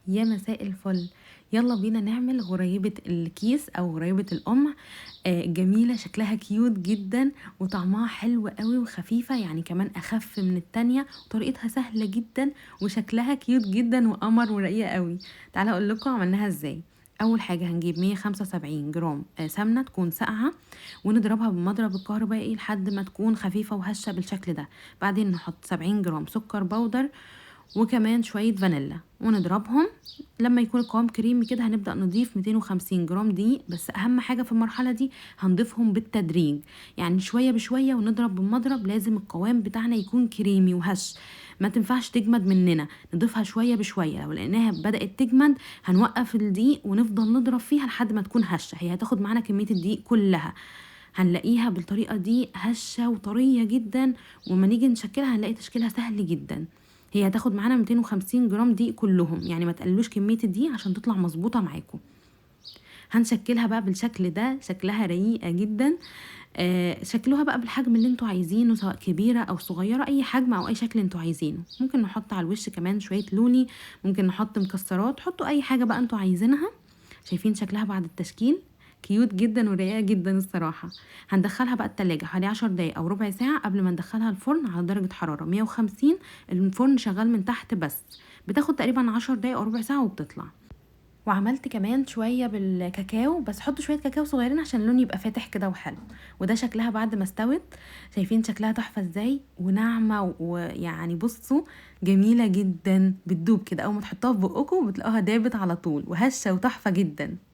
يا مساء الفل. يلا بينا نعمل غريبة الكيس او غريبة القمع. جميلة، شكلها cute جدا وطعمها حلو قوي وخفيفة، يعني كمان اخف من التانية، وطريقتها سهلة جدا وشكلها cute جدا وقمر ورقيقة قوي. تعالى اقول لكم عملناها ازاي. اول حاجة هنجيب 175 جرام سمنة تكون ساقعة، ونضربها بالمضرب الكهربائي لحد ما تكون خفيفة وهشة بالشكل ده. بعدين نحط 70 جرام سكر بودر وكمان شوية فانيلا ونضربهم. لما يكون القوام كريمي كده هنبدأ نضيف 250 جرام دقيق، بس أهم حاجة في المرحلة دي هنضيفهم بالتدريج، يعني شوية بشوية ونضرب بالمضرب. لازم القوام بتاعنا يكون كريمي وهش، ما تنفعش تجمد مننا، نضيفها شوية بشوية. لو لقيناها بدأت تجمد هنوقف الدقيق ونفضل نضرب فيها لحد ما تكون هشة. هي هتاخد معانا كمية الدقيق كلها، هنلاقيها بالطريقة دي هشة وطرية جدا، وما نيجي نشكلها هنلاقي تشكيلها سهل جدا. هي هتاخد معانا 250 جرام دقيق كلهم، يعني ما تقللوش كمية الدقيق عشان تطلع مظبوطة معاكم. هنشكلها بقى بالشكل ده، شكلها رقيقة جدا. شكلوها بقى بالحجم اللي انتوا عايزينه، سواء كبيرة او صغيرة، اي حجم او اي شكل انتوا عايزينه. ممكن نحط على الوش كمان شوية لولي، ممكن نحط مكسرات، حطوا اي حاجة بقى انتوا عايزينها. شايفين شكلها بعد التشكيل cute جدا ورقيقة جدا الصراحة. هندخلها بقى التلاجة حوالي 10 دقايق او ربع ساعة قبل ما ندخلها الفرن على درجة حرارة 150، الفرن شغال من تحت بس. بتاخد تقريبا 10 دقايق او ربع ساعة وبتطلع. وعملت كمان شوية بالكاكاو، بس حطوا شوية كاكاو صغيرين عشان اللون يبقى فاتح كده وحلو. وده شكلها بعد ما استوت، شايفين شكلها تحفة ازاي وناعمة، ويعني بصوا جميلة جدا، بتدوب كده اول ما تحطوها في بقكم بتلاقوها دابت على طول، وهشة وتحفة جدا.